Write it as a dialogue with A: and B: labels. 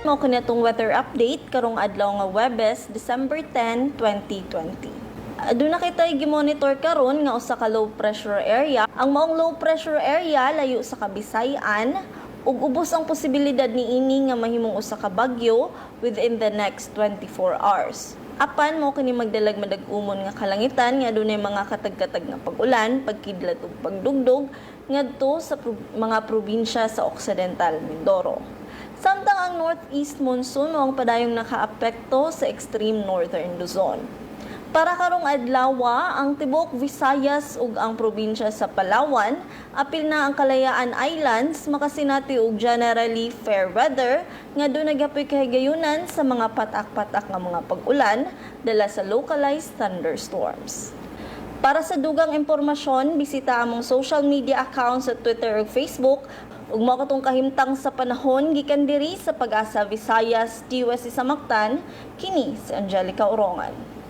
A: Mao kini atong weather update karong adlaw nga Webes, December 10, 2020. Aduna kitay gimonitor karon nga usa ka low pressure area. Ang maong low pressure area layo sa Kabisayan ug ubos ang posibilidad niini nga mahimong usa ka bagyo within the next 24 hours. Apan mao kini magdalag madag-umon nga kalangitan nga adunay mga katag-katag nga pag-ulan, pagkidlat ug pagdugdog ngadto sa mga probinsya sa Occidental Mindoro. Samtang ang northeast monsoon mao ang padayong nakaapekto sa extreme northern Luzon. Para karong adlawa, ang tibuok Visayas ug ang probinsya sa Palawan, apil na ang Kalayaan Islands, makasinati og generally fair weather nga adunay gyapoy kahigayunan sa mga patak-patak nga mga pag-ulan dala sa localized thunderstorms. Para sa dugang impormasyon, bisita among social media accounts sa Twitter ug Facebook. Ug mao katong kahimtang sa panahon gikan diri sa Pag-asa Visayas, TUSC sa Mactan, kini si Angelica Orongan.